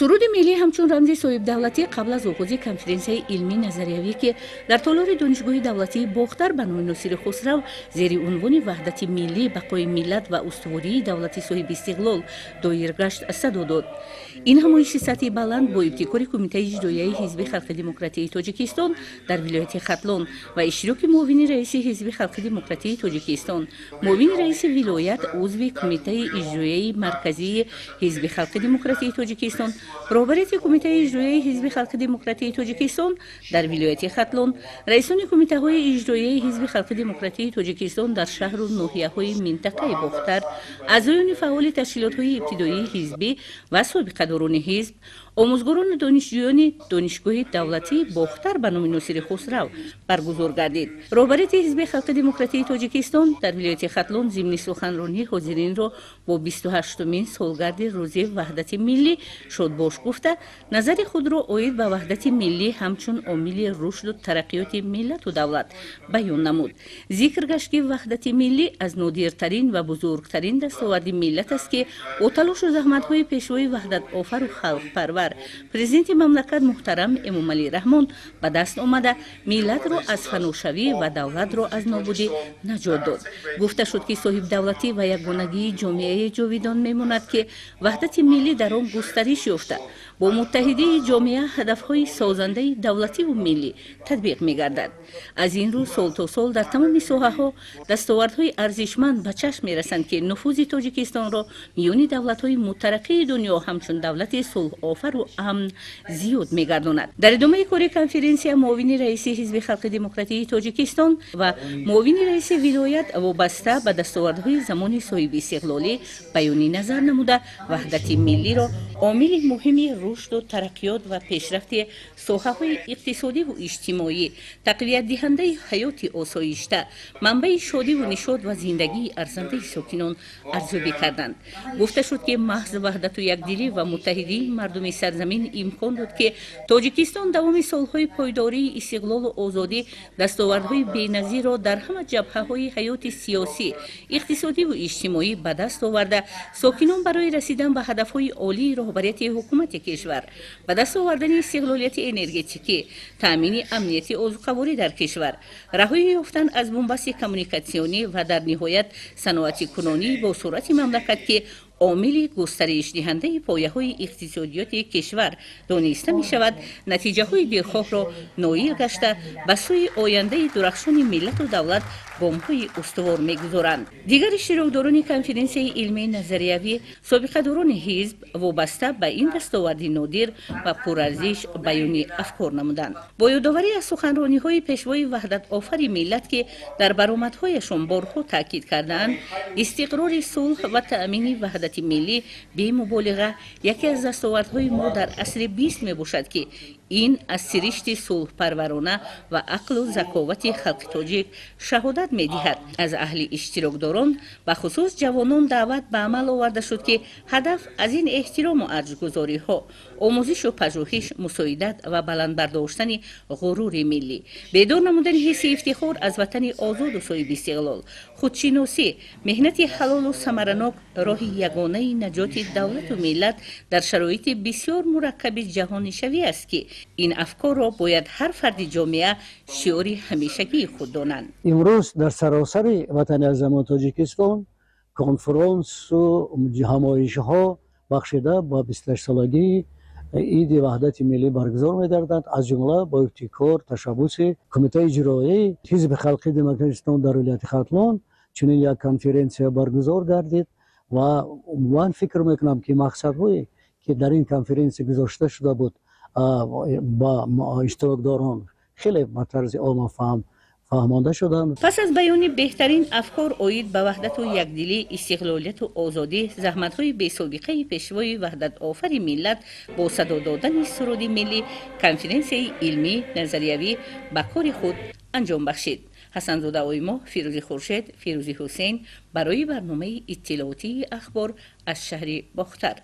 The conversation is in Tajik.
Суруди миллӣ ҳамчун рамзи соҳибдавлатӣ қабл аз оғози конференсияи илмии назариявӣ, ки дар толори Донишгоҳи давлатии Бохтар ба номи Носири Хусрав зери унвони «Ваҳдати миллӣ, бақои миллат ва устувории давлати соҳибистиқлол» доир гашт, садо дод. Ин ҳамоиши сатҳи баланд бо ибтикори Кумитаи иҷроияи Ҳизби халқи демократии Тоҷикистон дар вилояти Хатлон ва иштироки муовини раиси Ҳизби халқи демократии Тоҷикистон, муовини раиси вилоят, узви Кумитаи иҷроияи марказии Ҳизби халқи демократии Тоҷикистон, роҳбарияти Кумитаи иҷроияи Ҳизби халқи демократии Тоҷикистон дар вилояти Хатлон, раисони кумитаҳои иҷроияи Ҳизби халқи демократии Тоҷикистон дар шаҳру ноҳияҳои минтақаи Бохтар, аъзоёни фаъоли ташкилотҳои ибтидоии ҳизбӣ ва собиқадорони ҳизб, омӯзгорону донишҷӯёни Донишгоҳи давлатии Бохтар ба номи Носири Хусрав баргузор гардид. Роҳбарияти Ҳизби халқи демократии Тоҷикистон дар вилояти Хатлон зимни суханронӣ ҳозиринро бо 28-умин солгарди Рӯзи ваҳдати миллӣ шодбош гуфта, назари худро оид ба ваҳдати миллӣ ҳамчун омили рушду тараққиёти миллату давлат баён намуд. Зикр гашт, ки ваҳдати миллӣ аз нодиртарин ва бузургтарин дастоварди миллат аст, ки бо талошу заҳматҳои пешвои ваҳдатофару халқпарвар, президенти мамлакат муҳтарам Эмомалӣ Раҳмон ба даст омада, миллатро аз фаношавӣ ва давлатро аз нобудӣ наҷот дод. Гуфта шуд, ки соҳибдавлатӣ ва ягонагии ҷомеаи ҷовидон мемонад, ки ваҳдати миллӣ дар он густариш ёфта, бо муттаҳидии ҷомеа ҳадафҳои созандаи давлативу миллӣ татбиқ мегардад. Аз ин рӯ сол то сол дар тамоми соҳаҳо дастовардҳои арзишманд ба чашм мерасанд, ки нуфузи Тоҷикистонро миёни давлатҳои мутараққии дунё ҳамчун давлати сулҳофару амн зиёд мегардонад. Дар идомаи кори конференсия муовини раиси Ҳизби халқи демократии Тоҷикистон ва муовини раиси вилоят вобаста ба дастовардҳои замони соҳибистиқлолӣ баёни назар намуда, ваҳдати миллиро омили муҳими рушду тараққиёт ва пешрафти соҳаҳои иқтисодиву иҷтимоӣ, тақвиятдиҳандаи ҳаёти осоишта, манбаи шодиву нишод ва зиндагии арзандаи сокинон арзёбӣ карданд. Гуфта шуд, ки маҳз ваҳдату якдилӣ ва муттаҳидии мардуми сарзамин имкон дод, ки Тоҷикистон давоми солҳои пойдории истиқлолу озодӣ дастовардҳои беназирро дар ҳама ҷабҳаҳои ҳаёти сиёсӣ, иқтисодиву иҷтимоӣ ба даст оварда, сокинон барои расидан ба ҳадафҳои олии роҳбарияти ҳукумати кишвар, ба даст овардани истиқлолияти энергетикӣ, таъмини амнияти озуқаворӣ дар кишвар, раҳоӣ ёфтан аз бунбасти коммуникатсионӣ ва дар ниҳоят саноатикунонии бо суръати мамлакат, ки омили густаришдиҳандаи пояҳои иқтисодиёти кишвар дониста мешавад, натиҷаҳои дилхоҳро ноил гашта, ба сӯи ояндаи дурахшони миллату давлат гомҳои устувор мегузоранд. Дигар иштирокдорони конференсияи илмии назариявӣ, собиқадорони ҳизб вобаста ба ин дастоварди нодир ва пурарзиш баёни афкор намуданд. Бо ёдоварӣ аз суханрониҳои пешвои ваҳдатофари миллат, ки дар баромадҳояшон борҳо таъкид кардаанд, истиқрори сулҳ ва таъмини ваҳдати миллӣ бемуболиға яке аз дастовардҳои мо дар асри 20 мебошад, ки ин аз сиришти сулҳпарварона ва ақлу заковати халқи тоҷик шаҳодат медиҳад. Аз аҳли иштирокдорон, бахусус ҷавонон, даъват ба амал оварда шуд, ки ҳадаф аз ин эҳтирому арҷгузориҳо омӯзишу пажӯҳиш, мусоидат ва баланд бардоштани ғурури миллӣ, бедор намудани ҳисси ифтихор аз ватани озоду соҳибистиқлол, худшиносӣ, меҳнати ҳалолу самаранок роҳи ягонаи наҷоти давлату миллат дар шароити бисёр мураккаби ҷаҳонишавӣ аст, ки ин афкорро бояд ҳар фарди ҷомеа шиори ҳамешагии худ донанд. Имрӯз дар саросари ватани азамон Тоҷикистон конфронсу ҳамоишҳо бахшида ба 28-солагии Иди ваҳдати миллӣ баргузор мегарданд, аз ҷумла бо ибтикор, ташаббуси Кумитаи иҷроии Ҳизби халқи демократистон дар вилояти Хатлон чунин як конференсия баргузор гардид. Ва ман фикр мекунам, ки мақсадҳое, ки дар ин конференсия гузошта шуда буд, ба иштирокдорон хеле ба тарзи оммафаҳм фаҳмонда шуданд. Пас аз баёни беҳтарин афкор оид ба ваҳдату якдилӣ, истиқлолияту озодӣ, заҳматҳои бесобиқаи пешвои ваҳдатофари миллат, бо садо додани суруди миллӣ конференсияи илмӣ назариявӣ ба кори худ анҷом бахшид. Ҳасанзода Оймо, Фирӯзи Хуршед, Фирӯзи Ҳусейн барои барномаи иттилоотии «Ахбор» аз шаҳри Бохтар.